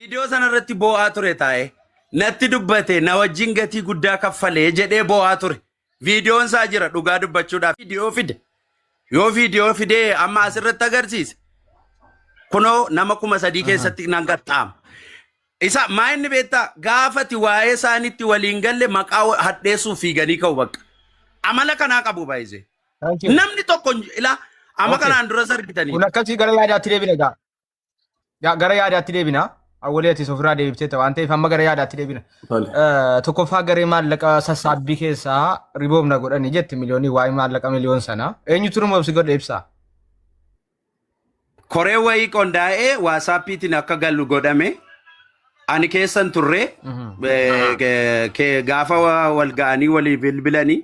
Viidiyoo sana irratti boo'aa ture taa'ee. Natti dubbate na wajjin gatii guddaa kaffalee jedhee boo'aa ture. Viidiyoon isaa jira dhugaa dubbachuudhaaf. Viidiyoo fide. Yoo viidiyoo fidee amma asirratti agarsiise. Kunoo nama 3000 keessatti nan qaxxaama. Isa maa inni beektaa gaafati waa'ee isaanitti waliin galle maqaa hadheessuuf fiiganii ka'u bakka. Amala kanaa qabu baay'isee. Thank you. Namni tokko ilaa amma Okay. kanaan duras argitanii. Kun akkasii gara yaadaatti deebina egaa. Gara yaadaatti deebina. Awwalee atis ofirraa deebifteetta waan ta'eef amma gara yaadaatti deebina. Tole. Tokkoffaa garee maallaqa sassaabbii keessaa riboomna godhanii jetti miliyoonii waa'ee maallaqa miliyoon sana. Eenyutu riboomsi godhe ibsaa? Koree wayii qondaa'ee waasaappiitiin akka galu godhame. Ani keessan turre gaafa wal ga'anii walii bilbilanii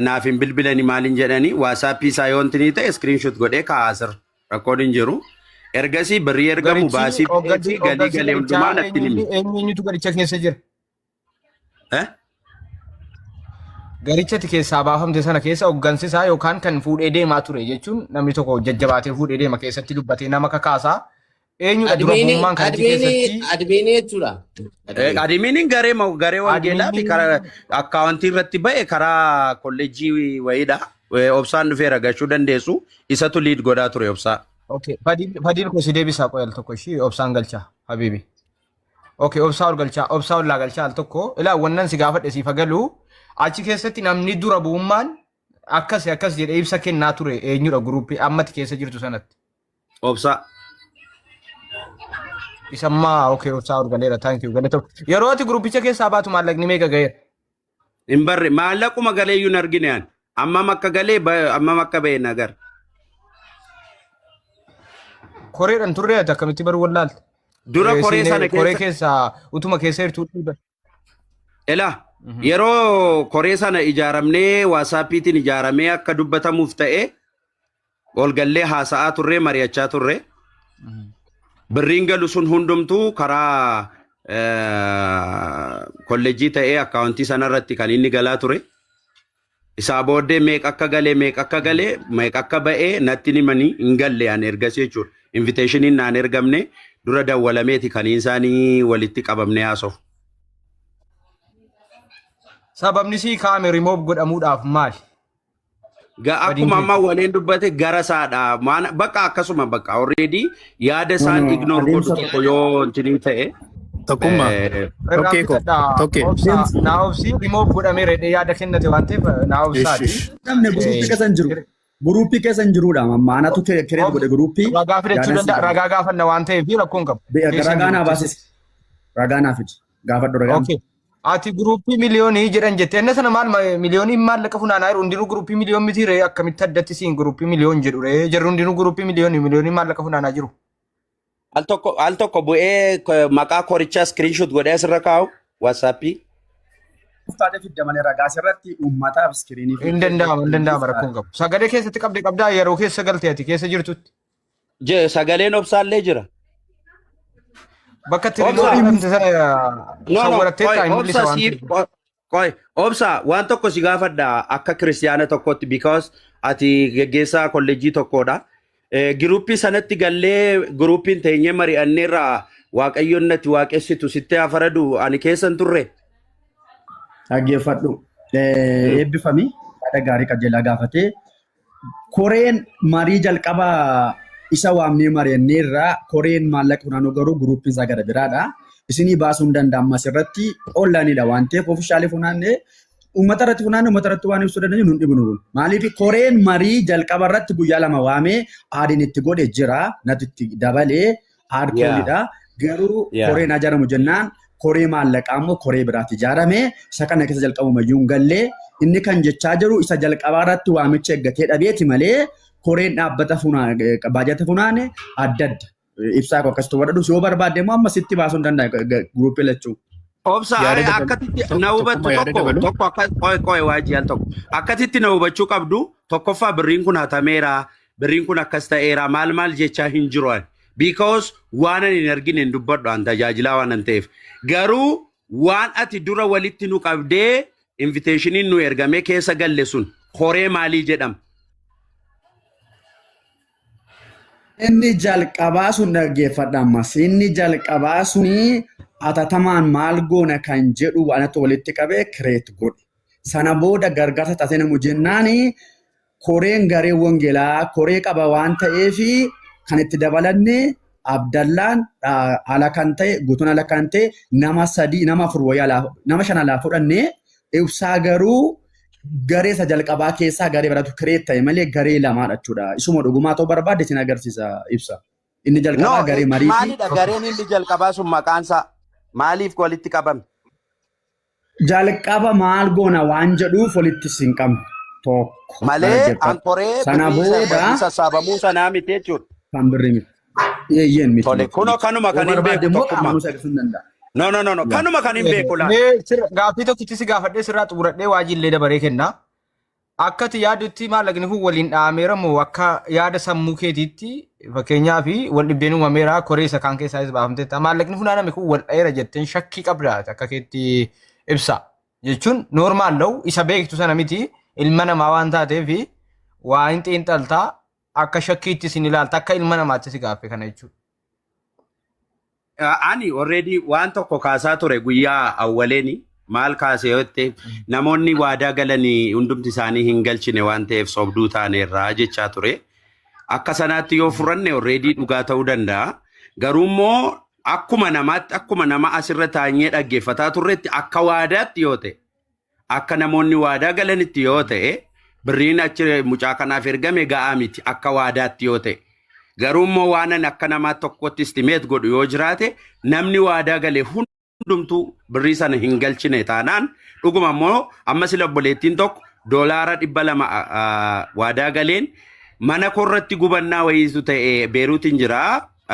naaf hin bilbilanii maaliin jedhanii waasaappii isaa yoonti ni ta'e screenshot godhee kaa'aa rakkoon hin jiru. Ergasii birrii ergamu Garichi baasii ba'ee hooggansi fi galii hooggansi galee garichaa hundumaa natti hin eenyu himne. eenyu eenyutu garicha keessa jira? Eh? Garichatti keessaa baafamte sana keessa hooggansi isaa yookaan kan fuudhee deemaa ture jechuun namni tokko jajjabaatee fuudhee deema keessatti dubbatee nama kakaasaa eenyudha dura Admiinii bu'ummaan kan achi admiinii keessatti admiinii jechuudha. Admiinii. Adimiiniin garee wangeelaa fi admiinii karaa akkaawuntii irratti ba'e karaa kolleejjii wayiidha. Obsaan dhufeera gashuu dandeessu. Isatu liid godhaa ture obsaa. Okay, Fadiil Fadiil koo si deebisaa qoyal tokko ishii obsaan galchaa habibi. Okay, obsaa ol galchaa obsaa ol laa galchaa al tokko ilaa wannan si gaafadhe siif galu achi keessatti namni dura bu'ummaan akkas akkas jedhee ibsa kennaa ture eenyudha guruppii ammatti keessa jirtu sanatti. Obsaa. Isa ammaa okay obsaa ol galeera thank you galatoom. Yeroo ati guruppicha keessaa baatu maallaqni meeqa ga'eera? Hin barre maallaquma galeeyyuu hin argine ani. Ammam akka galee ammam akka ba'e hin agarre. Koreedhaan turre ati akkamitti baruu wallaalte? Dura koree sana Koree keessa keessaa utuma keessa jirtu dhiiba. Ela yeroo koree sana ijaaramnee waasaappiitiin ijaaramee akka dubbatamuuf ta'e ol gallee haasa'aa turre mari'achaa turre. Birriin galu sun hundumtuu karaa kolleejjii ta'ee akkaawuntii sanarratti kan inni galaa ture. Isaa booddee meeqa akka galee meeqa akka galee meeqa akka ba'ee natti himanii hin galle ani ergasii jechuudha. Inviteeshiniin naan ergamne dura dawwalameeti kan isaanii walitti qabamnee haasofu. Sababni sii kaa'ame remove godhamuudhaaf maali? Badiin Akkuma amma waliin dubbate gara isaadha. Maan bakka akkasuma bakka already yaada isaan No, ignore godhu adeemsa tokko yoo intinii ta'e Tokkummaa. Irraa Tokkee koo. fixadhaa. Tokkee. Obsaa naa obsii remove godhameera jedhee yaada kennate waan ta'eef naa Ish obsaati. ish. Namni guruppii keessa hin jiru. Guruppii keessa hin jiruudha. Amma anatu kireet godhe guruppii Ragaa fidachuu yaadan si danda'a. qaba. Ragaa gaafanna waan ta'eef rakkoo hin qabu. Keessa hin Ragaa jiru naa jechuudha. baasisi. Ragaa naa fidi. Gaafadhu ragaa. Okay. Ati guruppii miliyoonii jedhan jette. Inni sana maal miliyoonii maallaqa funaanaa jiru hundinuu guruppii miliyoon miti ree akkamitti addatti siin guruppii miliyoon jedhu ree jarri hundinuu guruppii miliyoonii miliyoonii maallaqa funaanaa jiru. Al tokko bu'ee maqaa korichaa screenshot godhee asirra kaa'u WhatsAppii. Taatee fidda malee ragaa asirratti uummataaf iskiriinii Hin danda'ama hin danda'ama rakkoo hin qabu. Sagalee keessatti qabde qabdaa yeroo keessa galte ati keessa jirtutti. Je sagaleen obsaallee jira. Bakka itti Obsa. remote godhamte sana No, no, sawwarattee qoy, taa'e mul'isa obsa waan siif ta'eef. qoy, obsa waan tokko si gaafadha akka kiristiyaana tokkotti because ati geggeessaa kolleejjii tokkodha. Giruuppii sanatti gallee giruuppiin teenyee mari'anneerraa waaqayyoon natti waaqessitu sitti haa faradu ani keessan turre. Dhaggeeffadhu. Eebbifami. Yaada gaarii qajeelaa gaafatee. Koreen marii jalqaba isa waamnee mari'anneerra koreen maallaqa funaanuu garuu guruuppiin isaa gara biraadha. Isinii baasuu hin danda'amu asirratti onlaayiniidha waan ta'eef ofishaalii funaannee uummata irratti funaanne uummata irratti waan ibsuu dandeenyu nun dhibnu kun. Maaliif koreen marii jalqaba irratti guyyaa 2 waamee aadiin itti godhe jira natti itti dabalee aad koolidha. Garuu koreen ijaaramu jennaan koree maallaqaa immoo koree biraatti ijaarame isa kana keessa jalqabumayyuu hin galle inni kan jechaa jiru isa jalqabaa irratti waamicha eeggatee dhabeeti malee koreen dhaabbata funaane baajata funaane adda adda. Ibsaa koo akkasitti hubadhu yoo barbaadde immoo amma sitti baasuu hin danda'a guruupii lachuu. Obsa Yaada are dabalu. akkatitti na hubattu Tokkummaa yaada tokko dabalu. tokko akka qoy qoy waajii al tokko akkatitti na hubachuu qabdu tokkoffaa birriin kun hatameera birriin kun akkas ta'eera maal maal jechaa hin jiru ani because waan ani hin argine hin dubbadhu an tajaajilaa waan an ta'eef garuu waan ati dura walitti nu qabdee inviteeshiniin nu ergamee keessa galle sun koree maalii jedhama. Inni jalqabaa sun dhaggeeffadha ammas. Inni jalqabaa suni atatamaan maal goona kan jedhu anatu walitti qabee create godhe. Sana booda gargaarsa taasise namu jennaani koreen garee wangeelaa koree qaba waan ta'eef kan itti dabalanne Abdallaan ala kan ta'e guutuun ala kan ta'e nama sadii nama afur wayii alaa nama shan alaa fudhanne ibsaa garuu garee isa jalqabaa keessaa garee baratu create ta'e malee garee lamaadha jechuudha. Isuma dhugumaa ta'uu barbaadde isin agarsiisa ibsa. Inni No, jalqabaa garee mariiti. maalidha gareen inni jalqabaa sun maqaansaa maaliif walitti qabame? Jalqaba maal goona waan jedhuuf walitti sin qabne tokko Malee dhaggeeffadhu. ankoree Sana birrii booda birrii sassaabamuu sanaa miti jechuudha. kan birrii miti. Eeyyeen miti Tole miti kunoo miti. kanuma Yoo kan hin barbaadde beeku immoo tokkummaa. qaamaan agarsiisuu hin danda'a. No no no no Yaa. kanuma kan hin beeku laata. Mee gaaffii tokkichi si gaafadhee sirraa xumuradhee waajjillee dabaree kenna. Akka ati yaadutti maallaqni kun waliin dha'ameera moo akka yaada sammuu keetiitti fakkeenyaaf wal dhibdeen uumameera koree isa kaan keessaas baafamteetta. Maallaqni funaaname kun wal dha'eera jetteen shakkii qabda akka keetti ibsa. Jechuun normal ta'u isa beektu sana miti ilma namaa waan taateef waa hin xiinxaltaa akka shakkiitti isin ilaalta akka ilma namaatti si gaaffe kana jechuudha. Ani already waan tokko kaasaa ture guyyaa awwaleeni maal kaase yoo jette namoonni waadaa galanii hundumti isaanii hin galchine waan ta'eef sobduu taaneerraa jechaa ture. Akka sanaatti yoo furanne already dhugaa ta'uu danda'a. Garuu immoo akkuma namaatti akkuma nama asirra taanyee dhaggeeffataa turretti akka waadaatti yoo ta'e akka namoonni waadaa galanitti yoo ta'e birriin achi mucaa kanaaf ergame ga'aa miti akka waadaatti yoo ta'e. Garuu immoo waan ani akka namaa tokkotti estimate godhu yoo jiraate namni waadaa gale hundumtuu birrii sana hin galchine taanaan dhuguma immoo amma sila obboleettiin tokko $200 waadaa galeen mana korratti gubannaa wayiitu ta'e Beeruutiin jira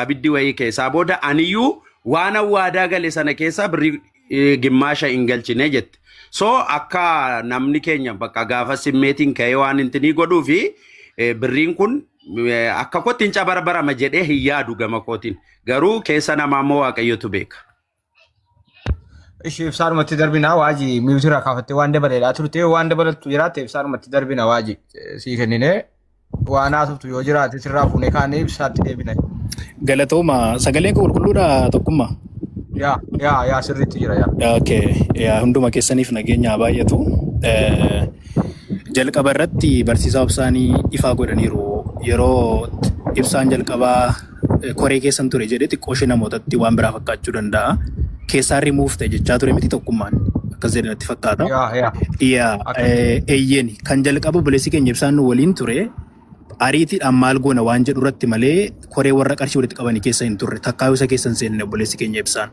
abiddi wayii keessaa booda aniyyuu waan waadaa gale sana keessaa birrii gimmaasha hin galchine jette. So akka namni keenya bakka gaafa simmeetiin ka'ee waan intinii godhuu fi birriin kun akka kootti hin cabarbarama jedhee hin yaadu gama kootiin. Garuu keessa namaa immoo Waaqayyotu beeka. Ishee ibsaadhumatti darbina waaji miutirraa kaafattee waan dabaleedhaa turte waan dabalattu jiraatte ibsaadhumatti darbina waaji sii kennine waan haasoftu yoo jiraate sirraa fuunee kaanee ibsaatti deebina. Galatooma sagaleen koo qulqulluudha tokkummaa. Yaa yaa yaa sirriitti jira yaa. Okay, yaa hunduma keessaniif nageenya haa baay'atu. Jalqaba irratti barsiisaa obsaanii ifaa godhaniiru. Yeroo ibsaan jalqabaa koree keessan ture jedhee xiqqoo ishee namootatti waan biraa fakkaachuu danda'a. Keessaa rimuuf ta'e jechaa ture miti tokkummaan. Akkas jedhe natti fakkaata. Yaa yaa. Yaa Akkas. Eeyyeen kan jalqaba obboleessi keenya ibsaan nu waliin ture ariitiidhaan maal goona waan jedhu irratti malee koree warra qarshii walitti qabanii keessa hin turre takkaa isa keessa hin seenne obboleessi keenya ibsaan.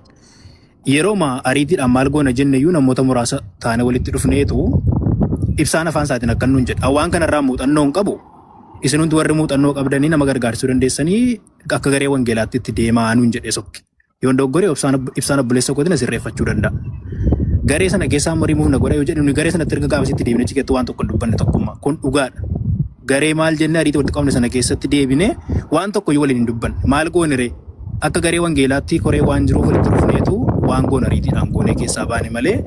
Yerooma ariitiidhaan maal goona jenne iyyuu namoota muraasa taane walitti dhufneetu ibsaan afaan isaatiin akkan nuun jedha. Waan kanarraa muuxannoo hin qabu. Isin hundi warri muuxannoo qabdanii nama gargaarsuu dandeessanii akka garee wangeelaatti itti deemaa nuun jedhee sokke. Yoon dogoggore ibsaan obboleessa kootiin na sirreeffachuu danda'a. Garee sana keessaa immoo rimuuf na godha yoo jedhu nuyi garee sanatti erga gaafasitti deebinee achi keessatti waan tokko hin dubbanne tokkummaa. Kun dhugaadha. Garee maal jennee ariitii walitti qabne sana keessatti deebinee waan tokko iyyuu waliin hin dubbanne. Maal goone ree? Akka garee wangeelaatti koree waan jiruuf walitti dhufneetu waan goone ariitiidhaan goonee keessaa baane malee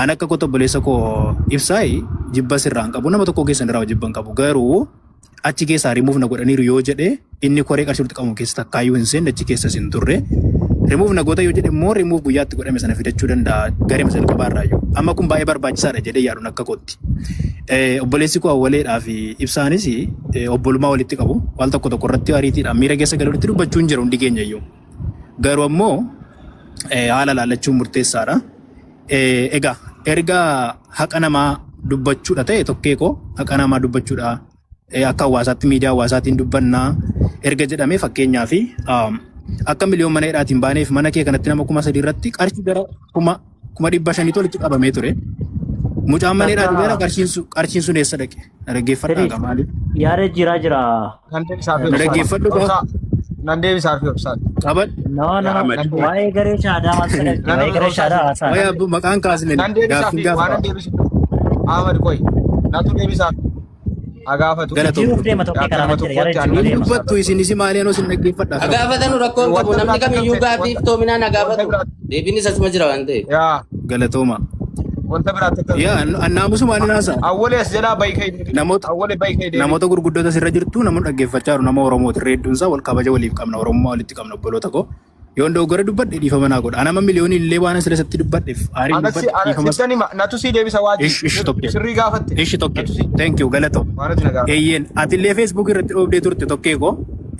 an akka kootti obboleessa koo ibsaayi jibba sirraa hin qabu nama tokko keessan irraa jibba hin qabu garuu achi keessaa rimuuf na godhaniiru yoo jedhe inni koree qarshii walitti qabamu keessa takkaayyuu hin seenne achi keessas hin turre. Rimuuf na goota yoo jedhe immoo rimuuf guyyaatti godhame sana fidachuu danda'a garee jalqabaa irraayyuu. Amma kun baay'ee barbaachisaadha jedhee yaaduun akka kootti. Obboleessi koo awwaleedhaa fi ibsaanis obbolummaa walitti qabu. Waan tokko tokko irratti ariitiidhaan miira keessa galee walitti dubbachuun jira hundi keenya iyyuu. Garuu ammoo haala laallachuun murteessaadha. Egaa erga haqa namaa dubbachuudha ta'e tokkee koo haqa namaa dubbachuudha akka hawaasaatti miidiyaa hawaasaatiin dubbannaa erga jedhamee fakkeenyaa fi akka miliyoon mana hidhaatiin baaneef mana kee kanatti nama 3,000 irratti qarshii gara 500,000 walitti qabamee ture. Mucaan mana hidhaatiin gara qarshiin sun eessa dhaqe? Na dhaggeeffadhaa Sirrii. gaa maaliif? Yaada jiraa jira. Nan deebisaa fi Na obsaan. dhaggeeffadhu gaa. Obsaa. Nan deebisaa fi obsaan. Qabadhu. No, no, Yaa Ahmed. waa'ee garee shaadaa maal sagalti? Nan Waa'ee garee obsaa shaadaa haasaa. Waa'ee abbo maqaan kaasne Nan deebisaa gaaffiin fi waan gaafata. nan deebisu. Ahmad qoy. Natu deebisaa fi. Haa gaafatu. Galatoom. Jijjiiruuf deema tokkee Akka karaa nama jira. Yaada tokkotti jijjiiruuf ani deema. Dubbattu isinis maaliin osoo hin dhaggeeffadhaa fira. Agaafatanu rakkoon qabu Wanta namni biraatti kamiyyuu kan gaaffii ta'e iftoominaan wanta agaafatu. biraatti Deebiinis asuma jira waan ta'eef. yaa Galatooma. Wanta biraatti akka Yaa annaamusumaan hin haasa'a. Awwalee as jalaa bahi ka'e. Namoota Awwalee bahi ka'e deebi. namoota gurguddoota asirra jirtu namoonni dhaggeeffachaa jiru nama Oromooti irra hedduun isaa wal kabaja waliif qabna Oromummaa walitti qabna obboloota koo. Yoon dogoggora dubbadhe dhiifama naa godha. Anama miliyoonii illee waan asirra isatti dubbadheef aariin Anas dubbadhe dhiifama. sittan hima natu sii deebisa waajii. Ish ish tokkee. Sirrii gaafatte. Ishi tokkee. Natu sii Thank you galatoo. waan ati na gaafatte. Eeyyeen atillee Facebook irratti dhoobdee turte tokkee koo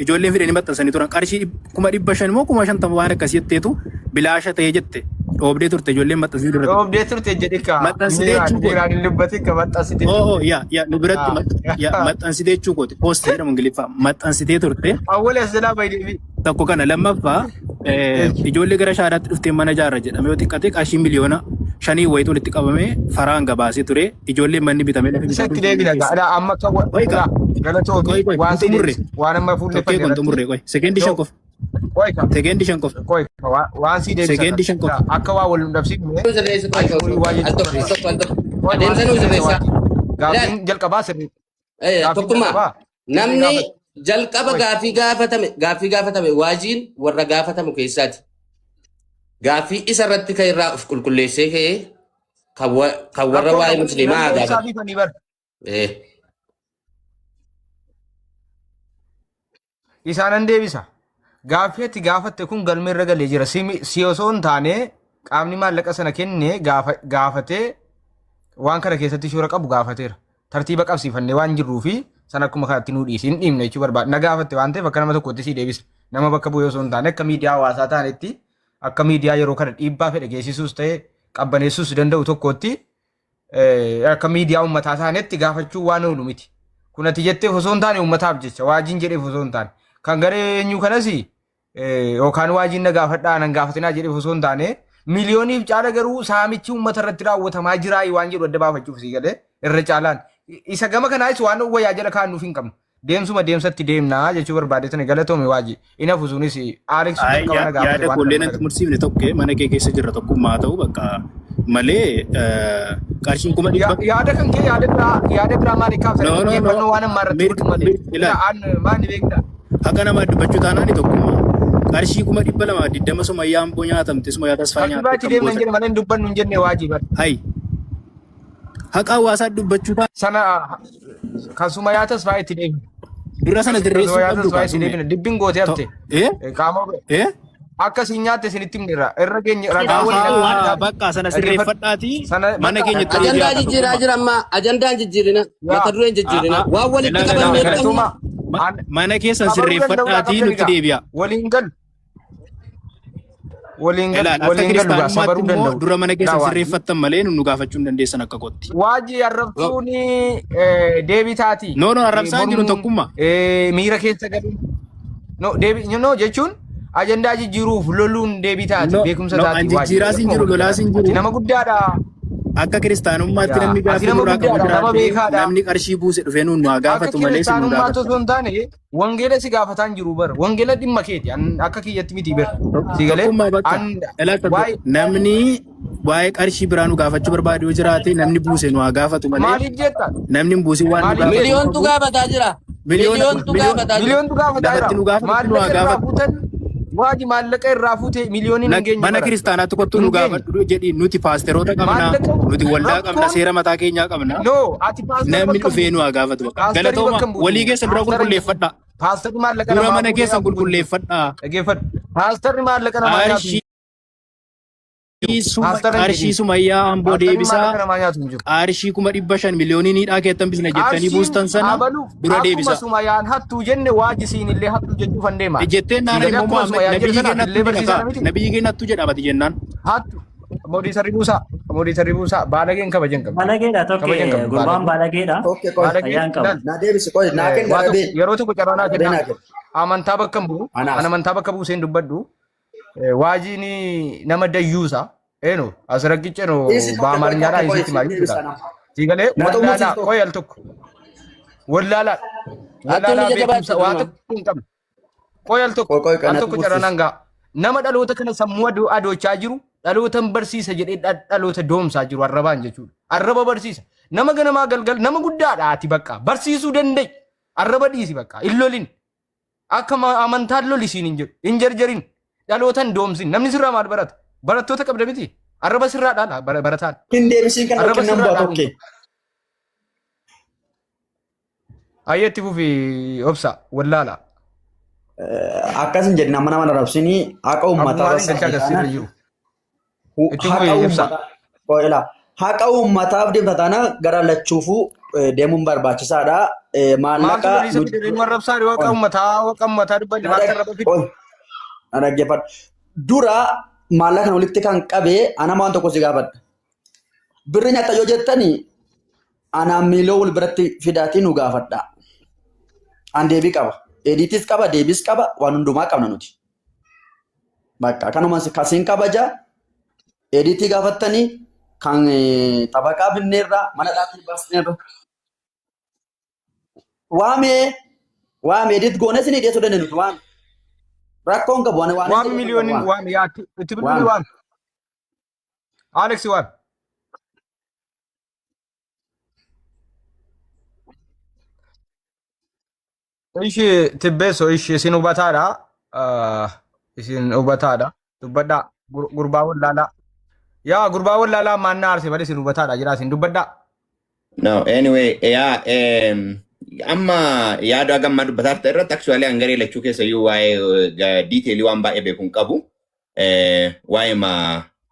ijoolleen fidanii maxxansanii turan qarshii 500,000 moo 50,000 waan akkasii jetteetu bilaasha ta'ee jette dhoobdee turte ijoolleen maxxansanii turan. Dhoobdee turte jedhi ka. Maxxansitee jechuu kooti. Miiraan hin dubbatin ka maxxansitee. Oo yaa yaa nu biratti yaa maxxansitee jechuu kooti post jedhamu Ingiliffaa maxxansitee turte. Awwalee as jalaa bahi deebi. Tokko kana lammaffaa ijoollee gara shaadaatti dhuftee mana ijaarra jedhamee yoo xiqqate qarshii 5 miliyoona wayitu walitti qabamee faraan gabaasee ture ijoolleen manni bitamee lafa Isa bitaa itti deebina keessa. gaa. Amma akka Qoy kaa. galatoomi Qoy qoy waan hin si xumurre. deebise waan amma Tokkee fuulleffanne kun irratti. xumurre qoy sekeendii 5 qofa. Qoy ka. Sekeendii 5 qofa. Qoy ka waan si deebisa. Sekeendii 5 qofa. Akka waa wal hin dhabsiifne. Sirreessu qoy Ashuurii waa al jechuun tokko al tokko al tokko. Qoy waan Adeemsa si nuu deebisa sirreessaa. waajii. Gaaffiin jalqabaa sirrii. Gaaffiin Tokkummaa jalqabaa sirrii namni gaafate. jalqaba Qoy. gaaffii gaafatame waajiin warra gaafatamu keessaati. Gaaffii isa irratti kan irraa of qulqulleessee ka'ee kan warra Rakkoo waa'ee qabu musliimaa namni haa obsaa gaafatu. fi fanii bara. Isaanan deebisa. Gaaffii ati gaafatte kun galma irra galee jira. Si osoo hin taane qaamni maallaqa sana kenne gaafatee waan kana keessatti shoora qabu gaafateera. Tartiiba qabsiifannee waan jirruu fi sana akkuma kanatti nuu dhiisi hin dhiibne jechuu barbaada. Na gaafatte waan ta'eef akka nama tokkotti si deebisa. Nama bakka bu'ee osoo hin taane akka miidiyaa hawaasaa taanetti akka miidiyaa yeroo kana dhiibbaa fedhe geessisuus ta'e qabbaneessuus danda'u tokkotti akka miidiyaa uummataa taanetti gaafachuu waan oolu miti. Kun ati jetteef osoo hin taane uummataaf jecha waajiin jedheef osoo hin taane. Kan garee eenyu kanas yookaan waajiin na gaafadhaa nan gaafatinaa jedheef osoo hin taane miliyooniif caala garuu saamichi uummata irratti raawwatamaa jiraa waan jedhu adda baafachuuf si galee irra caalaan. Isa gama kanaas waan wayyaa jala kaa'annuuf hin qabnu. Deemsuma deemsatti deemnaa jechuu barbaade tani galatoome waajii. Inafu sunis Alex jalqaba na gaafate Yaada waan koollee kana natti mursiifne tokko mana kee keessa jirra tokkummaa ta'u bakka malee qarshiin 100,000. Yaada kan kee yaada biraa maali kaaftan No, no, no. xiyyeeffannoo waan ammaa irratti godhu malee. Ilaali. An maali beektaa? Haqa namaa dubbachuu taanaan tokkummaa. Qarshii 220,000 Sumayyaa Amboo nyaatamte Sumayyaa Tasfaa Tartiibaa nyaatte itti kan deemna hin goota. jedhe malee hin dubbannu hin jenne waajii bara. Hayi. Haqa hawaasaa dubbachuu taanaan Sana kan Sumayyaa Tasfaa itti deemna. dura sana Kan sirreessuu Sumayyaa qabdu Tasfaa itti kaasume. deemna. Dibbiin gootee hafte. Eh? Qaama Eh? akka isin nyaatte isinitti himneerra. Irra keenya ragaa waliin Ahaa, akka bakka sana dhaggeeffadhu. sirreeffadhaatii Sana mana bakka keenyatti Ajandaa deebi'aa jijjiiraa tokkummaa. jira amma ajandaan jijjiirina yaa mata dureen jijjiirina waan walitti Ilaala, qabannee ilaala. qabnu galatoomaa. Mana keessan Kabaruu danda'uudhaa sirreeffadhaatii qabdan nutti egaa. deebi'a. Waliin galu. Waliin galu. Ilaal, akka Waliin galu gaa kiristaanummaatti sabaruu immoo danda'u. dura mana Gaa keessan waajii. sirreeffattan malee nu gaafachuu hin dandeessan akka kootti. Waajii arrabsuun deebii taati. No, no, arrabsaa hin jiru Mormuun tokkummaa. miira keessa galuun. No, deebii no jechuun ajandaa jijjiiruuf loluun deebii taati. No, Beekumsa no, taati an waajii. jijjiiraas hin Akkuma jiru, walii lolaas hin galaatti. Ati jiru. nama guddaadha. Akka kiristaanummaatti Yaa, namni ati gaaffii nama nurraa qabu guddaadha, nama jiraate beekaadha. namni qarshii buuse dhufee nuun nu haa Akka gaafatu malee isin nu kiristaanummaatti gaafatan. osoo hin taane wangeela si gaafataan jiru bara. Wangeela dhimma keeti. An akka kiyyatti miti bara. Si galee Tokkummaa bakka an ilaa waa'ee namni waa'ee qarshii biraa nu gaafachuu barbaadu yoo jiraate namni buuse nu haa gaafatu malee maaliif jetta? namni hin buusin waan nu Maaliif gaafatu jetta? Miliyoontu gaafataa jira. Miliyoona Miliyoontu miliyoona gaafataa jira. Miliyoontu gaafataa jira. lafatti nu gaafatu nu haa Maallaqa irraa gaafatu. fuutan waaji maallaqa irraa fuute miliyooniin hin geenye Mana bara. kiristaanaatti kottuu Hin nu geenye. gaafadhu jedhi nuti paasteroota qabna Maallaqa nuti waldaa qabna rakkoon seera mataa keenyaa qabna. no ati paastara Namni bakka hin dhufee buutu. nu haa gaafatu bakka. Paastarii Galatooma bakka hin buutu. walii keessa dura Paastara hin qulqulleeffadha. Paastarri maallaqa Dura namaa mana fuudhee keessan hafuun hin jiru. qulqulleeffadha. Dhaggeeffadhu. Paastarri maallaqa namaa nyaatu hin Qarshii jiru. suma Paastara hin qarshii jedhin. Sumayyaa Amboo Paastarri deebisaa maallaqa namaa nyaatu hin jiru. qarshii 500,000 miliyoonii hidhaa keettan bisna jettanii Qarshiin buustan sana abaluuf dura akkuma deebisaa. Sumayyaan hattuu jenne waaji siin illee hattuu jechuuf an deema. Jetteen Si naana galee immoo akkuma Muhammad Sumayyaan jedhe nabiyyi sana keenyattu atillee jedha barsiisaa kaa miti. nabiyyi keenyattu jedha bati jennaan. Hattu. Moodiisarri buusaa. Moodiisarri buusaa. Baalageen kabaja hin qabdu. Baalageedha Kabaja tokke hin qabdu gurbaan baalageen. baalageedha. Okay, qoy. Baalageen Fayyaan qabu. ilaal. Na deebisi qoy. Naa kenna Waa tokko rabee. yeroo tokko carraa naa Rabee kennaa. naa kenna. Amantaa bakka hin bu'u. Anaaf. An amantaa bakka buuseen dubbadhu. Waajiin nama dayyuusa. Eeno as rakkicha eno Dhiisi tokko qoy baamaarnyaadhaa tokko qoy isitti si maal deebisa jechuudha. nama. Si galee Na wallaalaa xumursiis tokko. qoy al tokko. Wallaalaa Hattuun wallaalaa ija beekumsa jabaatti waa dhuma. tokko hin qabne. Qoy al tokko Qoy qoy al na tokko carraa xumursiis. naan ga'a. Nama dhaloota kana sammuu adoochaa jiru dhalootan barsiisa jedhee dhaloota doomsaa jiru arrabaan jechuudha. Arraba barsiisa. Nama ganamaa galgal nama guddaadha ati bakka barsiisuu danda'i. Arraba dhiisi bakka hin lolin. Akka amantaan loli siin hin jedhu hin jarjarin dhalootan doomsin namni sirraa maal barata? Barattoota qabda miti. Arraba sirraa dhaala barataan. Hin deebisiin kan Arraba kennan sirraa bu'aa dhaaluun tokkee. Hayyee itti fufi obsa wallaala. Akkas hin jedhin amma nama arrabsinii haqa uummataa Abbummaan galchaa sassaabde agarsiirra taanaan jiru. Itti haqa fufi ibsa. uummataa qo'ela. Haqa uummataaf deemta taanaan gara lachuufuu deemuun barbaachisaadha. Maaltu Maallaqa loliisa fide nu arrabsaa waaqa uummataa waaqa uummataa dubbanne maaltu arraba fide? Na dhaggeeffadhu. Dura maallaqa kana walitti kan qabee ana waan tokko si gaafadha. Birri nyaata yoo jettani anaan miiloo wal biratti fidaatii nu gaafadha. An deebii qaba. Ediitis qaba, deebiis qaba, waan hundumaa qabna nuti. Bakka kanuma kasiin kabaja. Ediitii gaafattanii kan xabaqaa binneerra mana dhaatii baasneerra. Waamee waamee edit goonee isinii dhiyeessuu dandeenya nuti waame. Rakkoon qabu waan waan Waami jedhu miliyooniin waame. waami yaa itti bilbili Waame. waami. Alex waami. Ishi tibbeesso ishi isin hubataadha. Isin hubataadha. Dubbadhaa. Gurbaa wallaalaa. Yaa gurbaa wallaalaa maannaa aarse malee isin hubataadha jira isin dubbadhaa. No, anyway, yaa amma yaada gammaa dubbataa turte irratti actually hangaree lachuu keessa iyyuu waa'ee detailii waan baay'ee beeku hin qabu. Waa'ee ma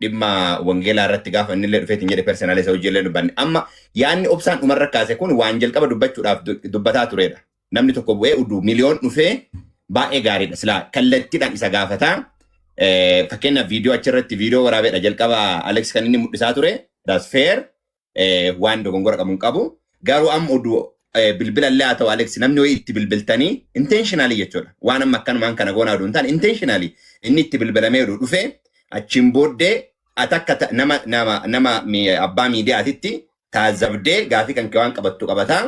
dhimma wangeelaa irratti gaafa inni illee dhufeetiin jedhe personally isa hojii illee dubbanne. Amma yaadni obsaan dhumarra kaase kun waan jalqaba dubbachuudhaaf dubbataa turedha. Namni tokko bu'ee uduu miliyoon dhufee baay'ee gaariidha. Silaa kallattiidhaan isa gaafataa. Fakkeenyaaf viidiyoo achirratti viidiyoo waraabeedha jalqaba Alex kan inni mul'isaa ture. That's fair. Waan dogongora qabu hin qabu. Garuu amma oduu bilbila illee haa ta'u Alex namni wayii itti bilbiltanii intentionally jechuudha. Waan amma akkanumaan kana goonaa oduu hin taane intentionally inni itti bilbilamee oduu dhufee achiin booddee ati akka nama abbaa miidiyaatitti taazabdee gaafii kan kee waan qabattu qabataa.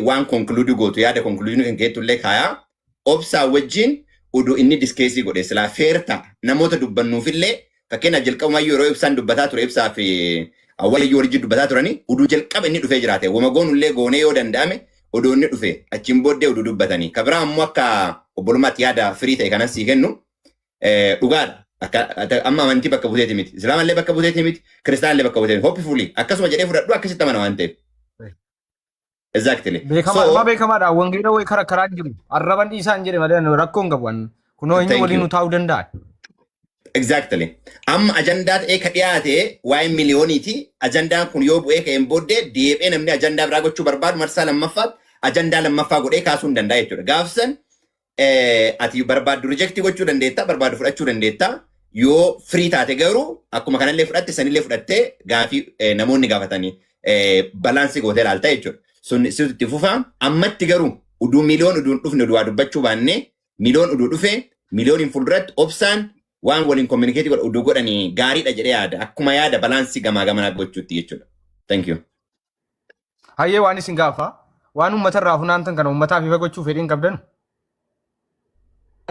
Waan conclude gootu yaada conclusion kan keettu illee kaayaa. Obsaa wajjin oduu inni discuss godhe silaa fair ta'a. Namoota dubbannuufillee fakkeenyaaf jalqabumayyuu yeroo ibsaan dubbataa ture ibsaa fi awwaalayyuu wajjin dubbataa turanii oduu jalqaba inni dhufee jiraate. Wama goonullee goonee yoo danda'ame oduu inni dhufe achiin booddee oduu dubbatanii. Ka biraa ammoo akka obbolummaatti yaada firii ta'e kanas sii kennu dhugaadha. Akka amma amantii bakka buteeti miti. Islaamallee bakka buteeti miti. Kiristaanallee bakka buteeti miti. Hopefully akkasuma jedhee fudhadhu akkasitti amana waan ta'eef. Exactly. Beekamaadha. So Maa beekamaadha. Wangeela wayii kara karaan jiru. Arraban dhiisaan jedhe malee ani rakkoo hin qabu. Kunoo inni thank waliin you. nu taa'uu danda'a. Exactly. Amma ajandaa ta'ee ka dhiyaate waa'ee miliyooniiti. Ajandaan kun yoo bu'ee ka'een booddee deebi'ee namni ajandaa biraa gochuu barbaadu marsaa lammaffaatti ajandaa lammaffaa godhee kaasuu hin danda'a jechuudha. Gaafsan ati barbaaddu reject gochuu dandeetta, barbaaddu fudhachuu dandeetta. Yoo firii taate garuu akkuma kanallee fudhatte sanillee fudhattee gaafii namoonni gaafatanii balance gootee ilaalta jechuudha. Sun situ itti fufa. Ammatti garuu uduu miliyoon uduu hin dhufne uduu waa dubbachuu baannee miliyoon uduu dhufe miliyooniin fuulduratti obsaan waan waliin communicate godha uduu godhanii gaariidha jedhee yaada. Akkuma yaada balance gamaa gamanaa gochuutti jechuudha. Thank you. Hayyee waan isin gaafa. Waan uummata irraa funaantan kana uummataaf ifa gochuu fedhii hin qabdan.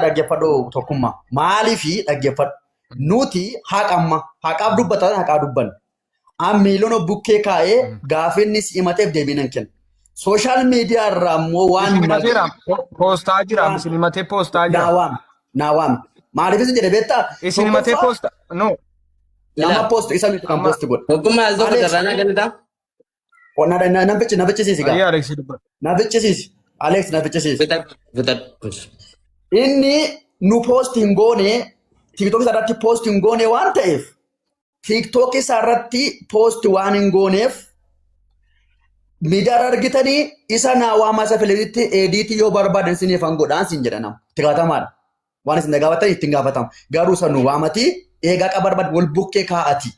Dhaggeeffadhu tokkummaa. Maaliifi dhaggeeffadhu. Nuti haqa amma haqaaf dubbatan haqaa dubbanna. An miiliyoona bukkee kaa'ee gaafa inni si himateef deebii nan kenna. Social media irraa immoo waan Isin himateera. Poostaa jira. Isin himatee poostaa jira. naa waame. Naa waame. Maaliif isin jedhe beektaa? Isin himatee Tokkoffaa poostaa. No. nama Ilaa post isa miti kan Amma post godhe. tokkummaa al tokko Alex carraanaa kennitaa? na fichisiisi gaa. Hayyee Alex dubbadhu. Na fichisiisi. Alex na fichisiisi. Fixadhu fixadhu. Inni nu post hin goone TikTok isaa irratti post hin goone waan ta'eef TikTok isaa irratti post waan hin gooneef miidiyaa irra argitanii isa naa waamaa isa fileetitti edit yoo barbaadan isiniif han godhaan siin jedha nama. Itti gaafatamaadha. Waan isin gaafatan ittiin gaafatama. Garuu isa nu waamatii eegaa qaba barbaadu wal bukkee kaa'ati.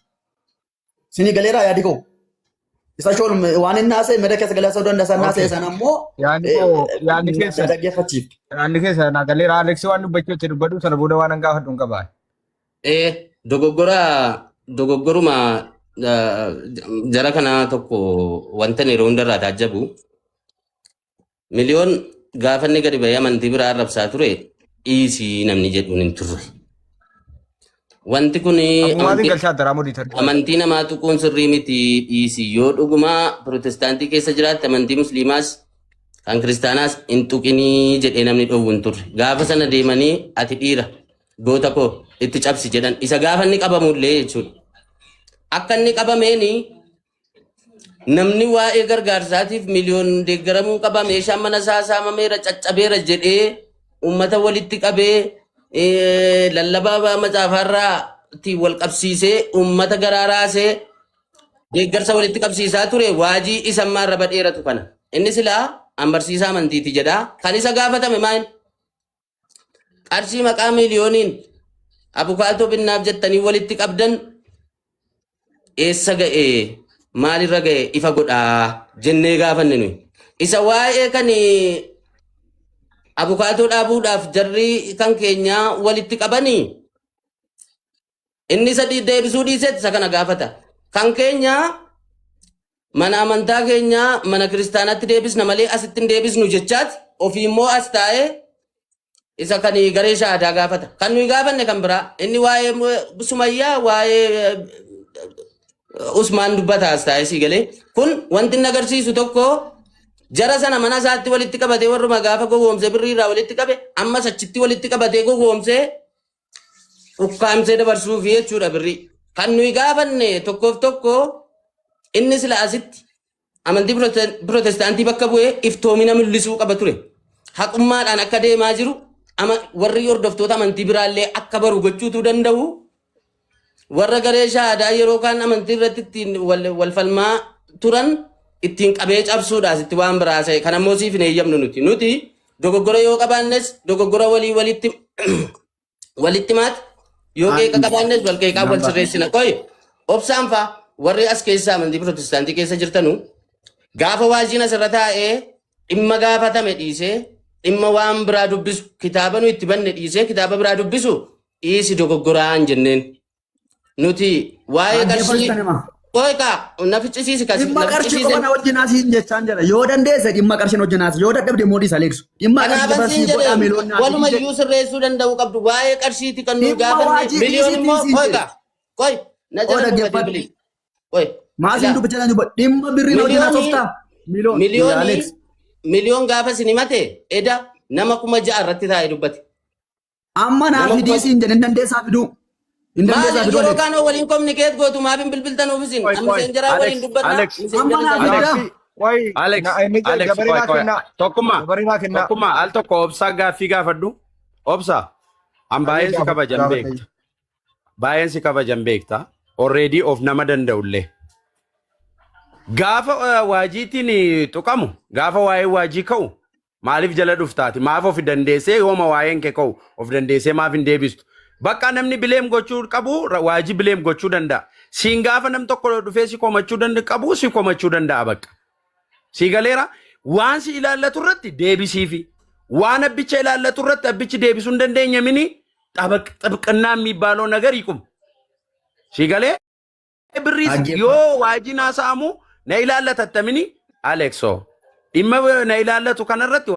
Isinii galeeraa yaadi koo. Isa shoon waan inni haasa'e meda keessa galee haasa'uu danda'a. Isaan haasa'e Okay. sana ammoo Yaadni koo yaadni keessa dhaggeeffachiifte. Yaadni keessa naa galeera. Alex waan dubbachuu itti dubbadhu sana booda waan an gaafadhu hin qabaa. Dogoggora dogoggoruma jara kanaa tokko wanta inni yeroo hundarraa taajjabu miliyoon gaafa inni gadi bahee amantii biraa arrabsaa ture dhiisii namni jedhuun hin turre. Wanti kun Abbumaatiin amantii galchaa daraa moderator. amantii namaa tuquun sirrii miti dhiisii yoo dhugumaa pirootestaantii keessa jiraatte amantii musliimaas kan kiristaanaas hin tuqinii jedhee namni dhowwu hin turre. Gaafa sana deemanii ati dhiira goota koo itti cabsi jedhan isa gaafa inni qabamullee jechuudha. Akka inni qabameeni namni waa'ee gargaarsaatiif miliyoon deeggaramuu qaba, meeshaan mana isaa saamameera, caccabeera jedhee uummata walitti qabee lallabaa macaafaarraa wal qabsiisee uummata garaa raasee deeggarsa walitti qabsiisaa ture waajii isa ammaa irra badheeratu kana. Inni silaa an barsiisaa amantiiti jedha. Kan isa gaafatame maal? Qarshii maqaa miiliyooniin abukaatoo binnaaf jettanii walitti qabdan eessa ga'e, maalirra ga'e, ifa godhaa jennee gaafanne nuyi. Isa waa'ee kan abukaatoo dhaabuudhaaf jarri kan keenyaa walitti qabanii inni isa deebisuu dhiisetti isa kana gaafata. Kan keenyaa mana amantaa keenyaa mana kiristaanaatti deebisna malee asitti hin deebisnu jechaati ofii immoo as taa'ee isa kan garee shaadaa gaafata. Kan nuyi gaafanne kan biraa inni waa'ee Sumayyaa, waa'ee Usmaan dubbata as taa'ee sii galee. Kun wanti inni agarsiisu tokko, jara sana mana isaatti walitti qabatee, warruma gaafa gowwoomsee birrii irraa walitti qabe ammas achitti walitti qabatee gowwoomsee ukkaamsee dabarsuufi jechuudha birrii. Kan nuyi gaafanne tokkoof tokko, inni sila asitti amantii Pirootestaantii bakka bu'ee iftoomina mul'isuu qaba ture. Haqummaadhaan akka deemaa jiru warri hordoftoota amantii biraallee akka baru gochuutu danda'u. Warra garee shaadaa yeroo kaan amantii irratti ittiin wal falmaa turan ittiin qabee cabsuudhaas itti waan biraa ta'e kan ammoo siif hin eeyyamnu nuti. Nuti dogoggora yoo qabaannes dogoggora walii walitti walitti maati, yoo qeeqa qabaannes wal qeeqaa wal sirreessina. Qoy, obsaan faa warri as keessa amantii Pirootestaantii keessa jirtanu, gaafa waajiin asirra taa'ee dhimma gaafatame dhiisee dhimma waan biraa dubbisu, kitaaba nu itti banne dhiisee kitaaba biraa dubbisu, dhiisi, dogoggoraan jenneen. Nuti waa'ee qarshii Dhaggeeffatan hima. Qoy kaa, na ficcisiisi kasi. Dhimma Na qarshii ficcisiise. qofa na wajjin haasiin jechaan jira. Yoo dandeesse dhimma qarshiin wajjin haasi. Yoo dadhabde immoo dhiisa Aleeksu. Dhimma qarshii Kanaafan dabarsii siin godhaa jedheen miiloon naaf walumayyuu sirreessuu danda'uu qabdu. Waa'ee qarshiiti kan nuyi Dhimma gaafanne waajii miliyoon dhiisiitiin immoo siin qoy jedhe. kaa, qoy, na Oo jala dubbatee dhaggeeffadhu. bilis. Qoy. Maasiin Ilaa. dubbachaa jiran dubbadhu. Dhimma birrii na wajjin haasoftaa? Miiloon. Miliyoonii Aleeks. miliyoon gaafa isin himate eda nama 6,000 irratti taa'ee dubbate. Amma naa Nama fidii siin jedhe, hin dandeessaa fiduu. Hin dandeessaa Maaliif fiduu yeroo Aleeks. kaan waliin communicate gootu? Maaf hin bilbiltanuuf isin? Qoy, Amma qoy. messengeraa Alex, waliin dubbatna. Alex. Amma naa Messengera fidaa. Alex, qoy, Alex, na inni Alex, dabaree qoy, naa qoy. kennaa. Tokkummaa, Dabaree naa kennaa. tokkummaa, al tokko obsaa gaaffii gaafadhu. Obsaa, an baay'een si kabajan Gaafadhu. beekta. Baay'een si kabajan beekta. Already of nama danda'ullee. Gaafa waajiitiin tuqamu, gaafa waa'ee waajii ka'u, maaliif jala dhuftaati? Maaf of dandeessee yooma waa'een kee ka'u of dandeessee maaf hin deebistu? Bakka namni blame gochuu qabu waajii blame gochuu danda'a. Siin gaafa nam tokko dhufee si komachuu danda'u qabu, si komachuu danda'a bakka. Si galeera, waan si ilaallatu irratti deebisiifi. Waan abbicha ilaallatu irratti abbichi deebisuu hin dandeenye mini ጥብቅና የሚባለው ነገር ይቁም። Si galee, birriis Dhaggeeffadhu. yoo waajiin haasa'amu na ilaallatattamini Alexoo, dhimma na ilaallatu kanarratti,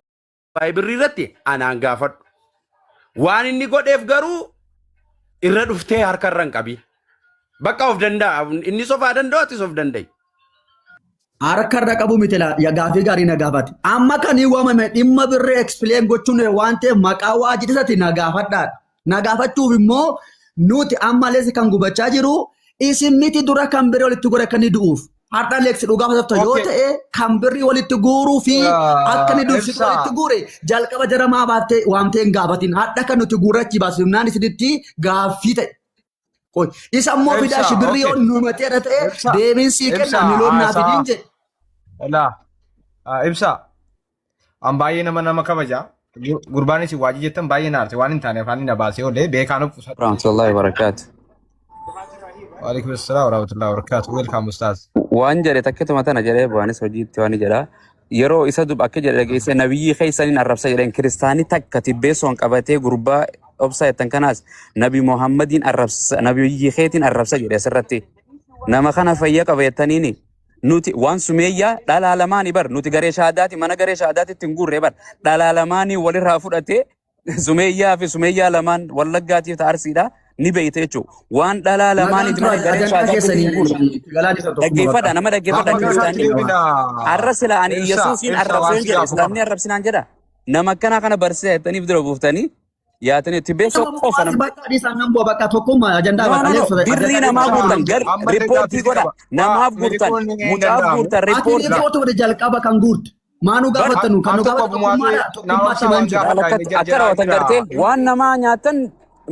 waa'ee birrii irratti anaan gaafadhu. Waan inni godheef garuu irra dhuftee harka irra hin qabin. Bakka of danda'a. Inni sofaa danda'u, atis of danda'i. Harka irra qabu miti laa, yaa gaafii gaarii na gaafate. Amma kan hin waamame dhimma birrii explain gochuun waan ta'eef maqaa waajjirri na gaafadhaadha. Na gaafachuuf immoo nuti amma Alex kan gubachaa jiru isin miti, dura kan birrii walitti godhe akka inni du'uuf. Har'a Alex dhugaa fasafta yoo ta'e kan birrii walitti guuruu fi akka inni dursitu Ibsaa. walitti guure jalqaba jara maa baaftee waamtee hin gaafatin. Har'a kan nuti guurrachi baasifnaan isinitti gaaffii ta'e. Qoy, isa immoo fidaa Ibsaa, shi birrii yoo okay. nu himateera ta'e Ibsaa, deebiin sii kenna Ibsaa, miloon naa haasaa. fidiin jedhe. Alaa, ibsaa. An baay'ee nama kabaja. Gurbaan isin waajii jettan baay'ee na aarse, waan hin taane afaan na baasee oolee beekaan of qusatu. Warahmatullahi wabarakatuh. Waalaikum assalam warahmatullahi wabarakatuh. Welcome, ustaaz. Waan jedhe takkituma tana jedhee bu'aanis hojiitti waan jedha. Yeroo isa dub akka jedhe dhageesse, nabiyyi keessaniin arrabsa jedheen, kiristaanii takka tibbeessoon qabatee gurbaa obsaa jettan kanaas nabi Muhammadiin arrabsa, nabiyyi keetiin arrabsa jedhe asirratti. Nama kana fayya qaba jettaniini. Nuti waan sumeeyyaa dhalaa lamaanii bar, nuti garee shaadaati, mana garee shaadaatitti hin guurre bar, dhalaa lamaanii walirraa fudhatee, sumeeyyaa fi sumeeyyaa lamaan wallaggaatiif arsiidha ni beeyte jechuudha. Waan dhalaa Nagaan lamaaniiti tura malee garee ajandaa shaadaatitti keessanii hin guurre. galaa jirtan tokkuma Dhaggeeffadha, bakka. nama dhaggeeffadha Amma kanatti kiristaanii. deebina. Har'a sila ani Ibsaa, Yesuusiin ibsaa waan arrabseen si jedhe, gaafu islaamni qaba. arrabsinaan jedha. Nama akkanaa kana barsiisa jettaniif dura buuftanii. Yaatanii tibbeessoo Nama qofa mukaasi nama. bakka dhiisaa nan bu'a bakka tokkummaa ajandaa No, bakka no, no. leessu Birrii ajandaa namaa dhiisaa. guurtan gar Ammallee riippoortii gaaffii si godha. qaba. Waa Namaaf guurtan miliquun hin mucaaf danda'amu. guurtan Ati riippoortii. riippoortii godhe jalqaba kan guurte. Maanuu Bar gaafattanu kan Al nu tokko gaafate bumaatee tokkummaadha naa tokkummaatti obsaa himan waan jira. gaafadhaa Akka inni akka jarjaraa raawwatan jira. gartee waan namaa nyaatan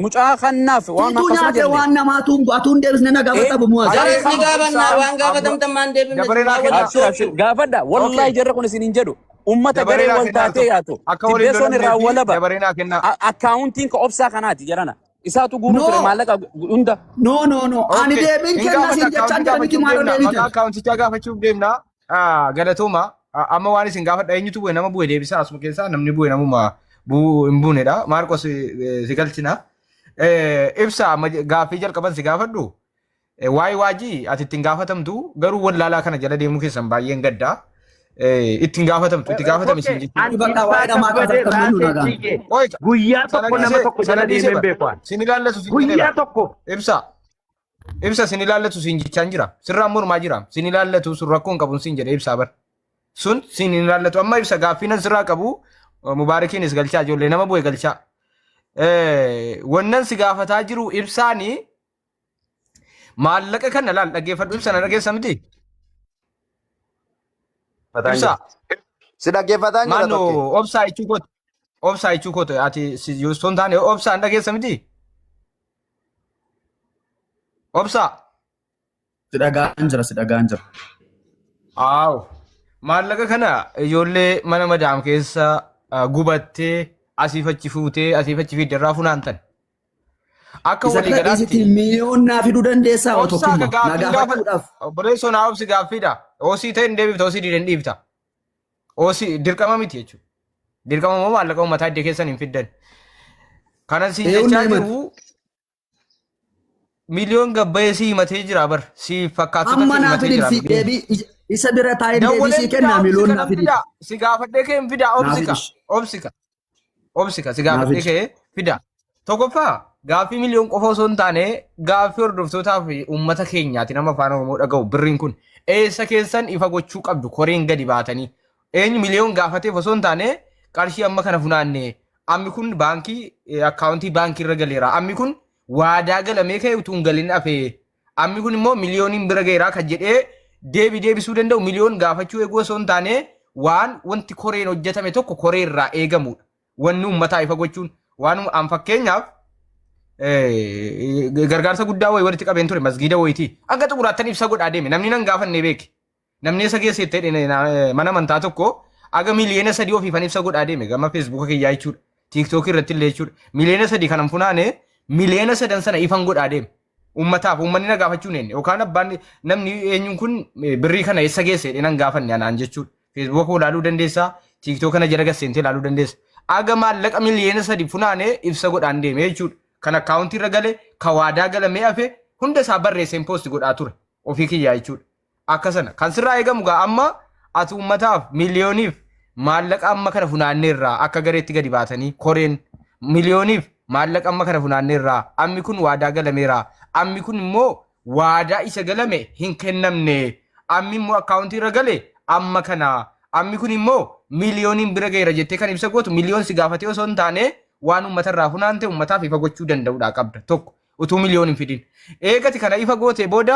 mucaa kannaaf waan Siituu akkasuma nyaate jenne. waan namaatu atuun deebisne na Eh, gaafata bumuwaas. jarri Jares ni kan gaafannaa Obsaan waan gaafatamtan maan deebifne dabaree naa maa kennaa. walitti abshir abshir ooftu. gaafadha Okay. wallahi jarri kun isin hin jedhu ummata Dabaree garee naa wal kennaa al taatee tokko. yaatu Akka waliin tibbeessoon irraa lolamnee fi walaba dabaree naa kennaa. akkaawuntiin ka obsaa kanaati jarana isaatu guuruu ture No maallaqa hunda no no no ani Okay. deebiin Hin kenna gaafadha siin jechaan akkaawuntii jira miti gaafachuuf maaloo deemna. Maqaa deebitan. akkaawuntichaa gaafachuuf deemna. Ah, Galatooma. Ah, Amma waan isin gaafadha eenyutu bu'e nama bu'e deebisaa asuma keessaa namni bu'e namuma bu'uu hin buunedha. Maarqos si galchina. Ibsa amma gaaffii jalqaban si gaafadhu. Waa'ee waajii ati ittiin gaafatamtu garuu wallaalaa kana jala deemuu keessan baay'een gaddaa. Ittiin gaafatamtu itti gaafatami siin Kokke jechuudha. an Bakka ibsaa waa'ee dhamaa kabbadee kaasan kan nu raasee nagaan. siigee Oi, guyyaa sana tokko nama dhiisee tokko sana jala dhiisee deemeen bara. beeku an. Sin ilaallatu siin jedhee Guyyaa bara. tokko. Ibsa. Ibsa sin ilaallatu siin jechaan jira. Sirraan mormaa jira. Sin ilaallatu sun rakkoo hin qabu siin jedhe ibsaa bara. Sun sin ilaallatu. Amma ibsa gaaffii nan sirraa qabu Mubaarakiinis galchaa ijoollee nama bu'e galchaa. Wannan si gaafataa jiru ibsaani maallaqa kana laal dhaggeeffadhu ibsa na dhageessa miti. Dhaggeeffataan Ibsa jira. Si dhaggeeffataan jira maannoo tokke. obsaa jechuu kooti. Obsaa jechuu kooti ati si yoo hin taane obsaa hin dhageessa miti. Obsaa. Si dhagaan jira si dhagaan jira. Aaw. Maallaqa kana ijoollee mana madaam keessa gubattee asiif achi fuutee asiif achi fidde irraa funaantan. Akka Isa kana waliigalaatti dhiisitii miiliyoon naa fiduu dandeessaa oo obsaa ka tokkummaa na gaaffiin gaafa gaafachuudhaaf. obboleessoo naa obsi gaaffiidha. Oosii ta'e hin deebifta oosii diidan dhiifta. Oosii dirqama miti jechuudha. Dirqama immoo maallaqa uummataa iddoo keessan hin fiddan. Kanan siin Eewwan jechaa na himate. jiru Miliyoon gabbayee si himatee jira bar. Si fakkaattota Amma si naa himatee fidi jira si miliyoon. deebii isa bira taa'een deebii Dawwaleen sii fidaa kennaa obsi miliyoon naa kanan fidi. fidaa. Si gaafadhee kee hin fidaa Naa obsika. fidi. Obsika. Obsika si Naa gaafadhee fidi. kee fidaa. Tokkoffaa gaaffii miliyoon qofa osoo hin taane gaaffii hordoftootaa fi uummata keenyaati nama afaan Oromoo dhaga'u birriin kun eessa keessan ifa gochuu qabdu koreen gadi baatanii eenyu miliyoon gaafateef osoo hin taane qarshii amma kana funaanne ammi kun baankii akkaawuntii baankii irra galeera ammi kun waadaa galamee ka'e utuu hin galin hafe ammi kun immoo miliyooniin bira ga'eera kan jedhee deebi deebisuu danda'u miliyoon gaafachuu eeguu osoo hin taane waan wanti koreen hojjetame tokko koree irraa eegamudha. Wanni uummataa ifa gochuun waan an fakkeenyaaf gargaarsa guddaa wayii walitti qabeen ture masgiida wayitii hanga xumuraattan ibsa godhaa deeme namni nan gaafanne beeke. Namni eessa geesse jettee mana amantaa tokko aga 3 miliyoona ofiifan ibsa godhaa deeme gama feesbuuka kiyyaa jechuudha. Tiiktookii irratti illee jechuudha. 3 miliyoona kanan funaane 3 miliyoona sana ifan godhaa deeme. Uummataaf uummanni na gaafachuu hin eenye yookaan abbaan namni eenyuun kun birrii kana eessa geesse jedhee nan gaafanne anaan jechuudha. Feesbuuka koo ilaaluu dandeessaa, tiiktook kana jala gasseentee ilaaluu dandeessa. Aga maallaqa 3 miliyoona funaane ibsa godhaan deeme jechuudha. Kan akkaawuntii irra gale, kan waadaa galamee hafe hunda isaa barreesseen poosti godhaa ture ofii kiyyaa jechuudha. Akka sana kan sirraa eegamu gaa amma ati uummataaf miliyooniif maallaqa amma kana funaanneerraa akka gareetti gadi baatanii koreen miliyooniif maallaqa amma kana funaanneerraa ammi kun waadaa galameera ammi kun immoo waadaa isa galame hin kennamne ammi immoo akkaawuntii irra gale amma kana ammi kun immoo miliyooniin bira ga'eera jettee kan ibsa gootu miliyoon si gaafatee osoo hin taane waan uummata irraa funaante uummataaf ifa gochuu danda'uudha qabda tokko utuu miliyoon hin fidin. Eegati kana ifa goote booda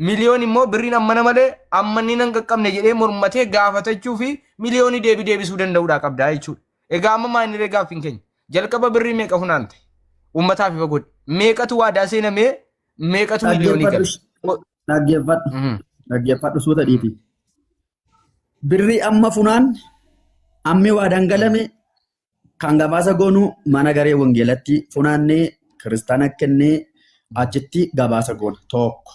miliyoon immoo birriin ammana malee amma inni nan qaqqabne jedhee mormatee gaafatachuu fi miliyoonii deebii deebisuu danda'uudha qabda jechuudha. Egaa amma maa inni gaaffiin keenya jalqaba birrii meeqa funaante uummataaf ifa godhe meeqatu waadaa seenamee meeqatu miliyoonii gale. Dhaggeeffadhu. Dhaggeeffadhu suuta dhiiti. Birrii amma funaan ammi waadaan galame kan gabaasa goonu mana garee wangeelatti funaannee kiristaana kennee achitti gabaasa goona tokko.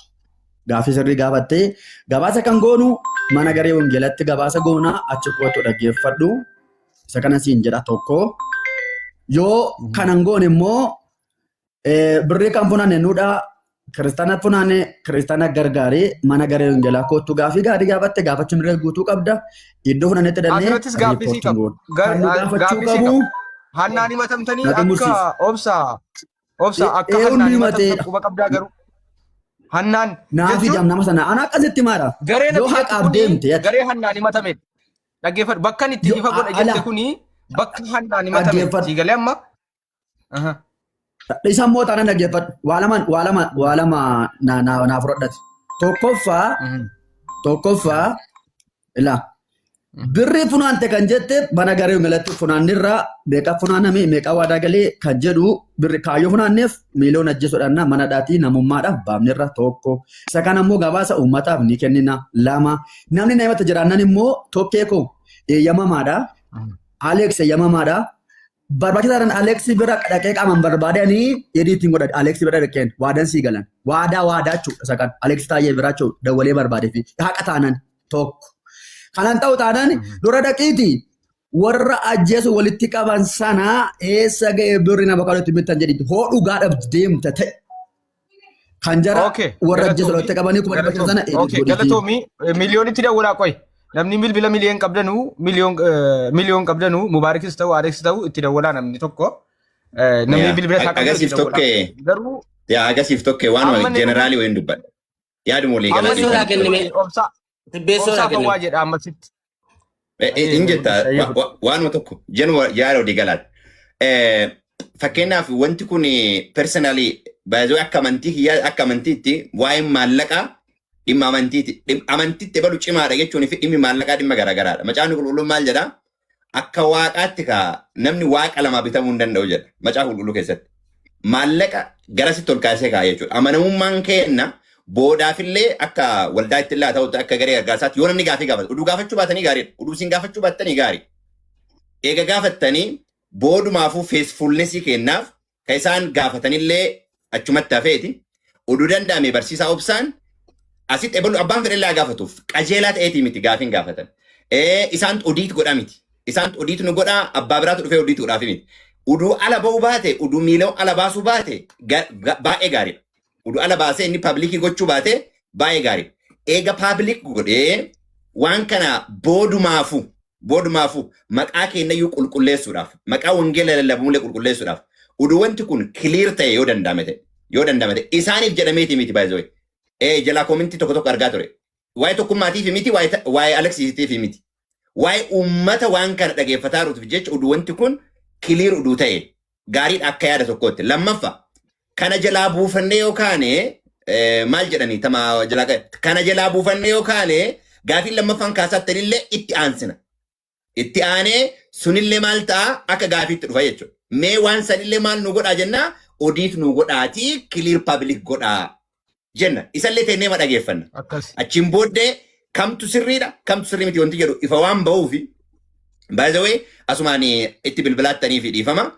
Gaaffii sirrii gaafattee gabaasa kan goonu mana garee wangeelatti gabaasa goona achi kootu dhaggeeffadhu. Isa kana siin jedha tokko. Yoo kanan goone immoo birrii kan funaanne nuudha kiristaana funaanne kiristaana gargaaree mana garee wangeelaa kootu gaaffii gaarii gaafatte gaafachuu mirga guutuu qabda. Iddoo funaannetti dannee Asirrattis gaaffii sii riippoortiin qabu. goona. Kan nu gaafachuu Gaaffii sii qabu qabu. Hannaan himatamtanii na akka xumursiisa. obsa obsa akka Eewwan hannaan himatee himatamtan quba qabdaa garuu. Hannaan Naa jechuun fidam nama sana ana akkasitti maadha. garee Yoo natti jettu haqaaf kuni deemte ati. garee hannaan himatamedha. Dhaggeeffadhu bakka inni itti Yoo ifa godha ala jette kuni bakka hannaan himatame. dhaggeeffadhu. Sii galee amma. Aha. Isa immoo taanaan dhaggeeffadhu. Waa lama waa lama waa lama na na naa fudhadhati. Tokkoffaa tokkoffaa ilaa birrii funaante kan jette mana garee malatti funaannirraa meeqa funaaname meeqa waadaa galee kan jedhu birri kaayyoo funaanneef miiliyoona ajjeesuudhaan mana dhaatii namummaadhaaf baafnirra tokko. Isa kana immoo gabaasa uummataaf ni kennina lama. Namni namatti jiraannan immoo tokkee koo eeyyamamaadha. Alex eeyyamamaadha. Barbaachisaadhaan Alex bira dhaqee qaamaan barbaadanii ediitiin godhan Alex bira dhaqeen waadan sii galan. Waadaa waadaa jechuudha isa kan Alex taayee biraa jechuudha dawwalee barbaadee fi haqa taanan tokko. Kanan ta'u taanan dura dhaqiiti warra ajjeesu walitti qaban sana eessa ga'e birri nama kan itti bittan jedhitti hoo dhugaadhaaf deemta ta'e. Kan jara warra ajjeesu Galatoomi. walitti qabanii 500,000 sana edit Okay, godhiiti. galatoomi. Miliyoonitti dawwalaa qoy. Namni bilbila miliyoon qabdanuu miliyoon qabdanuu Mubaarikis ta'u Alex ta'u itti dawwalaa namni tokko. Namni bilbila isaa qabdu itti Agasiif dawwalaa. tokkee Garuu yaa agasiif tokkee waanuma amma inni jeneraalii wayiin dubbadha. Yaaduma walii amma galaa inni Tibbeessoodhaa dhiifama. kennime. obsaa Tibbeessoodhaa obsaa kennime. fawwaa jedha ammasitti. In jetta waanuma tokko jenuma yaada walii galaati. Fakkeenyaaf wanti kun personally baay'ee akka amantii kiyyaa akka amantiitti waa'een maallaqaa dhimma amantiiti. Amantiitti balu cimaadha jechuun fi dhimmi maallaqaa dhimma garaagaraadha. Macaafni qulqulluun maal jedhaa? Akka waaqaatti kaa namni waaqa lamaa bitamuu hin danda'u jedha macaafa qulqulluu keessatti. Maallaqa garasitti ol kaasee kaa'a jechuudha. Amanamummaan keenna boodaafillee akka waldaa itti illaa ta'utti akka garee gargaarsaatti yoo namni gaafii gaafatu uduu gaafachuu baatanii gaariidha. Uduu isin gaafachuu baattanii gaarii. Eega gaafattanii boodumaafuu faithfulnessii kennaaf kan isaan gaafatanillee achumatti hafeeti. Uduu danda'ame barsiisaa obsaan asitti ebalu abbaan fedhe illee gaafatuuf qajeelaa ta'eetii miti gaafiin gaafatan. Isaan odiit godha miti. Isaan odiit nu godhaa abbaa biraatu dhufee odiit godhaaf miti. Uduu ala ba'uu baate uduu miila'u ala baasuu baate baay'ee gaariidha. Uduu ala baasee inni publicii gochuu baate baay'ee gaariidha. Eega public godhee waan kana boodumaafu boodumaafu maqaa keenyayyuu qulqulleessuudhaaf maqaa wangeela lallabamullee qulqulleessuudhaaf uduu wanti kun clear ta'e yoo danda'ame ta'e yoo danda'ame ta'e isaaniif jedhameeti miti baay'ee jalaa commentii tokko tokko argaa ture. Waa'ee tokkummaatiif miti waa'ee Aleksiitiif miti. Waa'ee uummata waan kana dhageeffataa jiruuf jecha uduu wanti kun clear uduu ta'e gaariidha akka yaada tokkootti. Lammaffaa kana jalaa buufannee yoo kaane maal jedhanii tama jalaa kana jalaa buufannee yoo kaane gaafiin lammaffaan kaasaattanillee itti aansina. Itti aanee sunillee maal ta'a akka gaafiitti dhufa jechuudha. Mee waan sanillee maal nu godhaa jennaa odiit nu godhaatii clear public godhaa jenna. Isallee teennee ma dhageeffanna. Akkas. Achiin booddee kamtu sirriidha kamtu sirrii miti wanti jedhu ifa waan ba'uufi by the way asumaan itti bilbilaattanii fi dhiifama.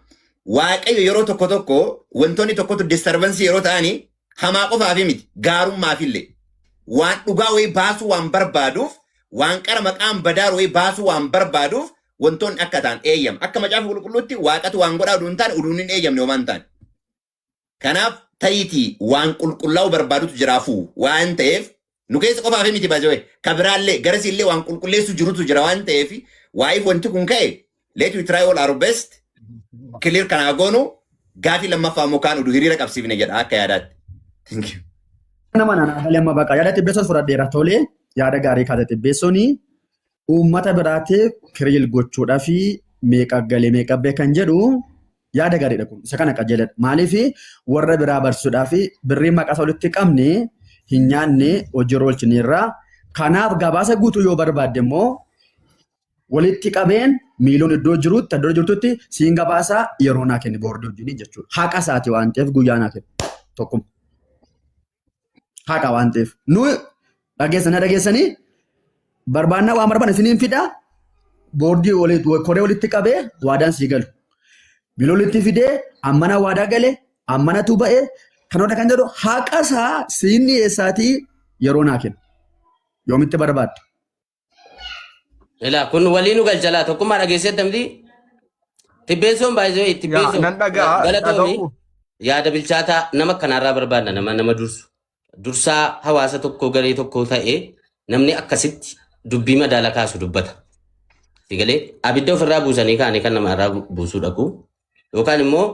Waaqayyo yeroo tokko tokko wantoonni tokkotu disturbance yeroo ta'anii hamaa qofaafi miti gaarummaafillee waan dhugaa wayii baasuu waan barbaaduuf waan qara maqaan badaaru wayii baasuu waan barbaaduuf wantoonni akka ta'an eeyyama. Akka macaafa qulqulluutti waaqatu waan godhaa oduu hin taane oduun hin eeyyamne homaa hin taane. Kanaaf ta'iitii waan qulqullaa'u barbaadutu jiraafuu waan ta'eef nu keessa qofaaf miti baasee kabiraallee garasiillee waan qulqulleessu jirutu jira waan ta'eef waa'eef wanti kun ka'e let we try all our best clear kanaa goonu gaafii lammaffaa immoo kaan oduu hiriira qabsiifne jedha akka yaadaatti. Thank you. Nama nana galee amma baqa yaada xibbeessoon fudhadheera tolee yaada gaarii kaase xibbeessoon uummata biraatiif clear gochuudhaa fi meeqa galee meeqa bee kan jedhu yaada gaariidha kun isa kana qajeeladha. Maaliif warra biraa barsiisuudhaa fi birrii maqaa isaa walitti qabne hin nyaanne hojiirra oolchineerra. Kanaaf gabaasa guutuu yoo barbaadde immoo walitti qabeen miiliyoon iddoo jirutti iddoo jirtutti siin gabaasaa yeroo naa kenni boordii wajjin jechuudha. Haqa isaati waan ta'eef guyyaa naa kenni tokkuma. Haqa waan ta'eef. Nu dhageessanii dhageessanii barbaannaa waan barbaanne isiniin fida boordii koree walitti qabee waadaan sii galu. Miiliyoon walitti fidee ammana waadaa gale ammanatu ba'e kanoota kan jedhu haqa isaa siin dhiyeessaatii yeroo naa kenna. Yoomitti barbaadde? Ilaa kun walii nu galchalaa tokkummaa dhageesseetta miti. Tibbeessoon baay'ee Yaa tibbeessoo nan dhagaa galatoomi dhaga'u. Yaada bilchaataa nama akkanaarraa barbaadna nama nama dursu. Dursaa hawaasa tokko garee tokko ta'ee namni akkasitti dubbii madaala kaasu dubbata. Sigalee abidda ofirraa buusanii kaanii kan namarraa buusuu dhaqu. Yookaan immoo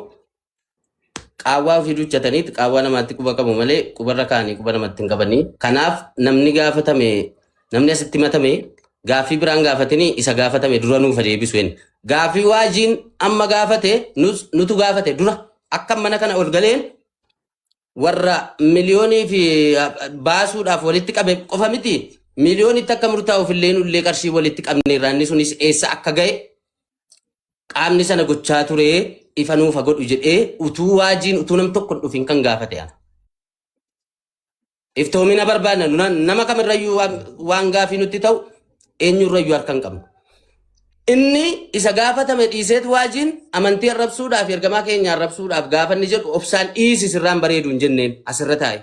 qaawwaa ofii duchataniit qaawwaa namaatti quba qabu malee qubarra kaanii quba namatti hin qabanii. Kanaaf namni gaafatame namni asitti matame gaaffii biraan gaafatanii isa gaafatame dura nuuf deebisu. Gaaffii waajiin amma gaafate nutu gaafate dura. Akka mana kana ol galeen warra miliyoonii fi baasuudhaaf walitti qabe qofa miti. Miliyoonitti akka murtaa'uuf illee nullee qarshii walitti qabneerra. Inni sunis eessa akka ga'e qaamni sana gochaa ture ifa nuuf haa godhu jedhee utuu waajiin utuu nam tokko hin dhufin kan gaafate ana. Iftoomina barbaadna. Nama kamirrayyuu waan gaafii nutti ta'u eenyurrayyuu harka hin qabnu. Inni isa gaafatame dhiiseet waajiin amantii arrabsuudhaaf ergamaa keenya arrabsuudhaaf gaafa inni jedhu obsaan dhiisi sirraan bareedu hin jenneen asirra taa'e.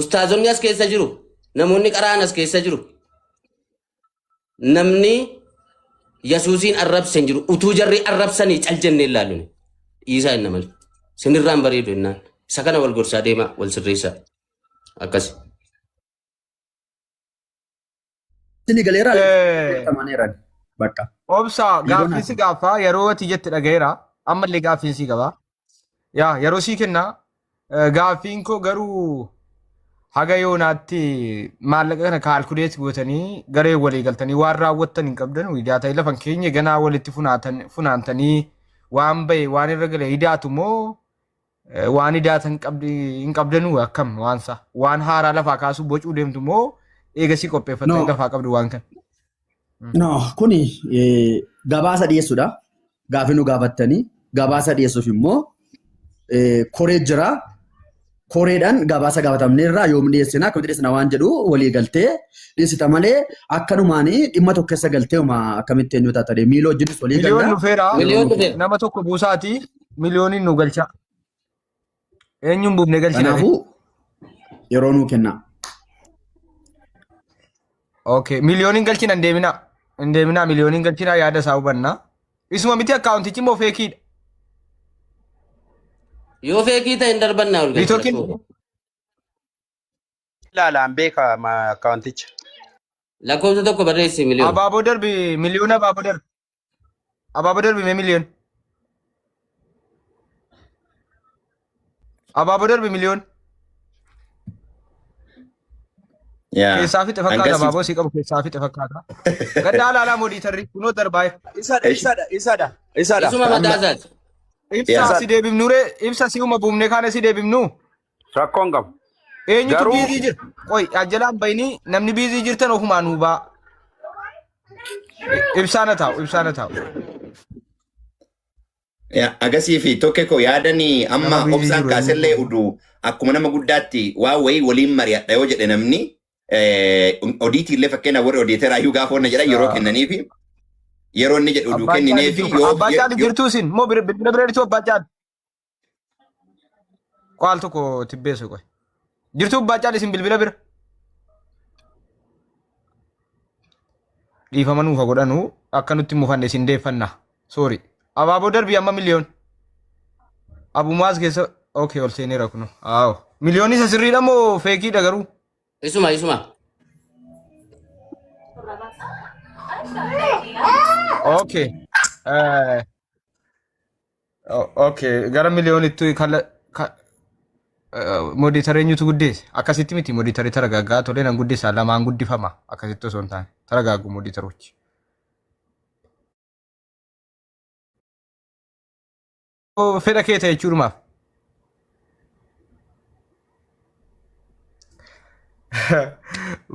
Ustaazonni as keessa jiru. Namoonni qara'an as keessa jiru. Namni Yesuusiin arrabse hin jiru. Utuu jarri arrabsanii cal jennee ilaallu. Dhiisaa inni malee. Sinirraan bareedu jennaan. Isa kana wal gorsaa deemaa wal sirreessaa. Akkas. Isin galeera Eh, amaneera bakka. Obsa Yeroo gaaffii si gaafaa yeroo ati jette dhagayeera. Ammallee gaaffiin si qaba. Yaa yeroo sii kenna. Gaaffiin koo garuu haga yoonaatti maallaqa kana kaalkuleet gootanii garee walii galtanii waan raawwattan hin qabdan daataa lafan keenya ganaa walitti funaantanii waan bahe waan irra gale hidaatu moo waan hidaatan hin qabdanuu akkam waan isaa waan haaraa lafaa kaasuu bocuu deemtu moo eegasii qopheeffattanii No. lafaa qabdu waan kana. No, kuni gabaasa dhiyeessuudha. Gaafii nu gaafattanii gabaasa dhiyeessuuf immoo koree jira. Koreedhaan gabaasa gaafatamneerraa yoom dhiyeessina akkamitti dhiyeessina waan jedhu walii galtee dhiyeessita malee akkanumaan dhimma tokko keessa galtee uma akkamitti eenyu taata miiloo wajjinis walii Miliyoon galla. dhufeera. Miliyoon dhufeera. Nama tokko buusaati miliyooniin nu galcha. Eenyuun buufne galchina? Kanaafuu yeroo nuu kenna. Okay, miliyooniin galchina hin deeminaa. Hin deeminaa miliyooniin galchina yaada isaa hubanna. Isuma miti akkaawuntichi immoo feekiidha. Yoo feekii ta'e hin darbannaa ol galchina. Neetwoorkiin Ilaalaan beeka akkaawunticha. Lakkoofsa tokko barreessi miliyoona. Abaaboo darbi miliyoona abaaboo darbi. Abaaboo darbi mee miliyoon. Abaaboo darbi miliyoon. Yaa. Keessaa fixe fakkaata Hangas abaaboo sii qabu keessaa fixe fakkaata. Gaddaa alaalaa moodiitarri kunoo darbaa. Isadha isadha isadha isadha. Isuma mataa isaati. Ibsa Yaa. si deebifnure ibsa si uma buufnee kaane si deebifnu. Rakkoon qabu. Eenyutu Garuu biizii jira? Qoy ajjalaan bayinii namni biizii jirtan ofumaan hubaa. Ibsaan haa taa'u ibsaan haa taa'u. Yaa, agasii fi tokko koo yaadanii amma Nama biizii obsaan jiru kaasellee eenyutu? uduu akkuma nama guddaatti waa wayii waliin mari'adha yoo jedhe namni odiitii illee fakkeenyaaf warri odiiteraa iyyuu gaafa wanna jedhan yeroo kennaniifi yeroo inni jedhu uduu Abbaa caali kennineefi jiru. yoo Abbaa caali jirtuu isin moo bilbila bira jirtuu abbaa caali? Qaal tokko tibbeessu qoy. Jirtuu abbaa caali isin bilbila bira? Dhiifama nuuf haa godhanu akka nutti hin mufanne isin deeffanna. Sorry. Abaaboo darbii amma miliyoon. Abumaas keessa okay ol seeneera kuno. Aawo. Miliyoon isa sirriidha moo feekiidha garuu? Isuma isuma. Okay. Okay, gara miliyoonitti kala moderator eenyutu guddeesse? Akkasitti miti moderator taragaaggaa tolee nan guddisa lamaan guddifama akkasitti osoo hin taane taragaaggu moderatoroochi. Fedha kee ta'e jechuudhumaaf.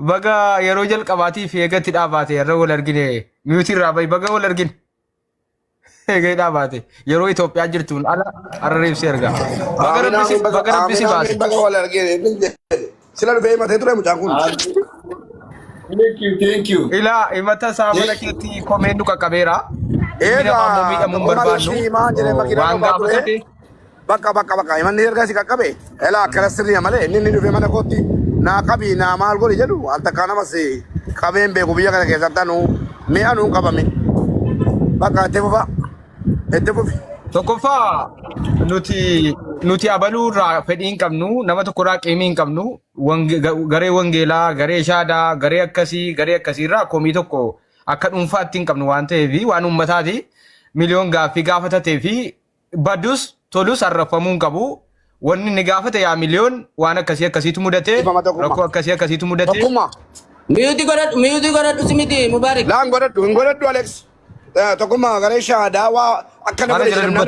Baga yeroo jalqabaatiif eegatti dhaabaate irra wal argine miyuutii irraa bahi baga wal argine eegee dhaabaate yeroo Itoophiyaa jirtuun ala har'a reebsee argaa. Baga Amiin rabbi si amiin baga baga rabbi si amiin baase. amiin baga wal argine. Sila dhufee himatee ture mucaan kun. Thank you, thank you. Ilaa himata isaa mana Thank you. keetti komeen nu qaqqabeera. Ilmi namaa immoo Egaa miidhamuu hin tokkummaa barbaannu. qarshii maan jedhee makiinaa Waan dhufaa ture. gaafatate Bakka bakka bakka himanni erga si qaqqabe. Elaa akkana sirrii malee inni inni dhufee mana kootti naa qabi naa maal godhi jedhu al takkaa namas qabeen beeku biyya kana keessatti anuu mi'a nuu qabame. Bakka itti fufa. Itti fufi. Tokkoffaa nuti abaluu irraa fedhii hin qabnu nama tokko irraa qiimii hin qabnu garee wangeelaa garee shaadaa garee akkasii garee akkasii irraa komii tokko akka dhuunfaatti hin qabnu waan ta'eef waan uummataati miliyoon gaaffii gaafatatee fi badus tolus arrabfamuu hin qabu wanni inni gaafate yaa miliyoon waan akkasii akkasiitu mudate Ifama tokkummaa. rakkoo akkasii akkasiitu mudate Tokkummaa. Miyuuti godhadhu miyuuti godhadhu si miti Mubaarik. Laan godhadhu hin godhadhu Alex. Tokkummaa garee shaadaa waa akkana Mana godhe jala jedhamnaan dubbatu.